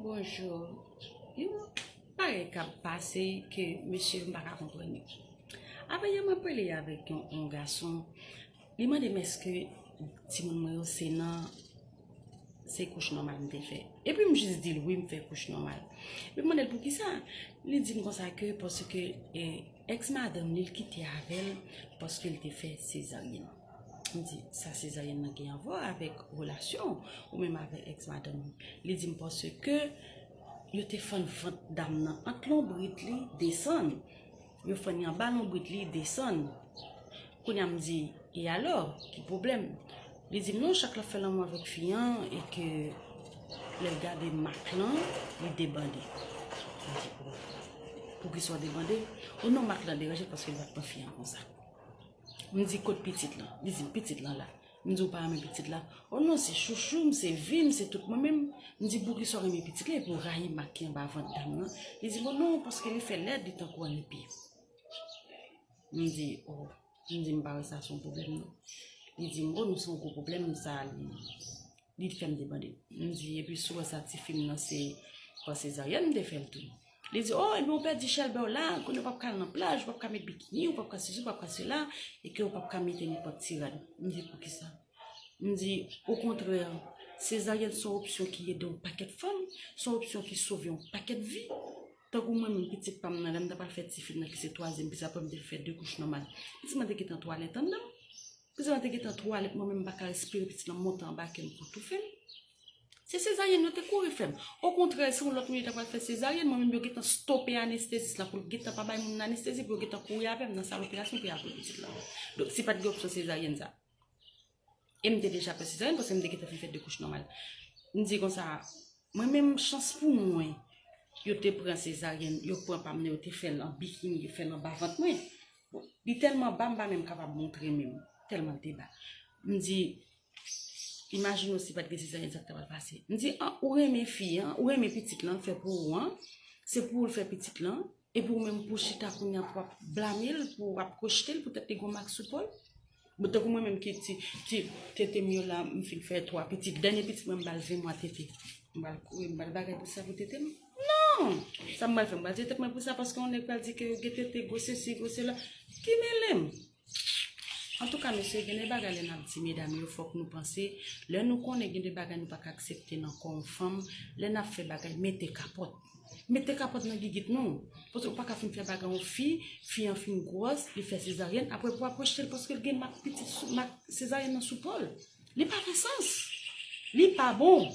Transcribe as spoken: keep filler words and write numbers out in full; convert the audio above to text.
Bonjou. Yon bagay k ap pase ke mesye m pa ka konprann yo. Avanyè m ap pale avèk yon, yon gason, li mande m èske timoun mwen yo se nan, se kouch nòmal m te fè. Epi m jis di l wi, m fè kouch nòmal. Epi m mande l poukisa. Li di m konsa ke paske, eh, èks madanm li, l kite avè l paske l te fè sezaryèn. M di, sa sezaryèn nan gen anvwa avèk relasyon ou menm avèk èks madanm ou? Li di m paske yo te fann vant dam nan ant lonbrit li desann. Yo fann li anba lonbrit li desann. Kounye a m di, e alò, ki pwoblèm? Li di m non, chak l ap fè lanmou avèk fi an e ke lè l gade mak lan, li debande. M di, o, poukisa w debande? O non, mak lan deranje paske l pa t pran fi an konsa. M di, kot pitit lan? Li di m, pitit lan la. M di, ou pa renmen pitit la? O non, se chouchou m, se vi m, se tout mwen menm. M di, poukisa w renmen pitit la epi w rayi mak ki anba vant dam nan? Li di m, o non, paske li fè lèd, li tankou ann epi. M di, o. M di, m pa wè sa se yon pwoblèm non. Li di m, o non, se yon gwo pwoblèm sa, li, li fè m debande. M di, epi si w wè sa ti fi m nan se pa sezaryèn m te fè l tou. Li di, o, ebyen ou pèdi chèlbè w la, kounye a w p ap ka al nan plaj, ou p ap ka met bikini, ou p ap ka sesi, ou p ap ka sela, e ke ou p ap ka mete nenpòt ti rad. M di, poukisa? M di, okontrè, sezaryèn se yon opsyon ki ede yon pakèt fanm, se yon opsyon ki sove yon pakèt vi. Tankou mwen menm, pitit pa m nan, lè m t ap al fè ti fi m nan ki se twazyèm pitit, apre m te fè de kouch nòmal. Pitit mwen te gentan twalèt anndan. Pitit mwen te gentan twalèt, mwen menm m pa ka respire, pitit lan monte anba kè m pou toufe m. Se sezaryèn yo te kouri fè m. Okontrè, si yon lòt moun yo ta pral fè sezaryèn, mwen menm yo gentan stope anestezis la pou l gentan pa bay moun nan anestezi, pou yo gentan kouri avè m nan sal operasyon pou y al pran pitit lan. Donk, si pa t gen opsyon sezaryèn sa. E m te deja fè sezaryèn paske m te gentan fin fè de kouch nòmal. M di konsa, mwen menm chans pou mwen, yo te pran sezaryèn, yo pran pa m nan, yo te fè l an bikini, yo fè l anba vant mwen. Bon, li tèlman ba, m pa menm kapab montre men m, tèlman l te ba. M di, imajine w si pa t gen sezaryèn sa k ta pral pase. M di, an, ou renmen fi an, ou renmen pitit lan, l fè pou ou an, se pou ou l fè pitit lan, epi ou menm pou w chita kounye a pou w ap blame l, pou w ap rejte l, poutèt li gen yon mak sou po l. Bon, tankou mwen menm ki ti, ti tete m yo la, m fin fè twa pitit, dènye pitit mwen m ba l ven mwa tete. M ba l kouri, m ba l bagay pou sa pou tete m. Non! Sa m pral fè, m pral tete mwen pou sa paske yon nèg pral di ke yo gen tete, gwo sesi, gwo sela. Ki mele m? Antouka, mesye, gen de bagay lè n ap di medam yo, fòk nou panse, lè nou konnen gen de bagay nou pa ka aksepte nan kò yon fanm, lè n ap fè bagay, mete kapòt. Mete kapòt nan gigit nou. Paske ou pa ka fin fè bagay yon fi, fi an fin gwòs, li fè sezaryèn, apre pou w ap rejte l paske l gen mak pitit sou, mak sezaryèn nan sou po l. Li pa fè sans. Li pa bon.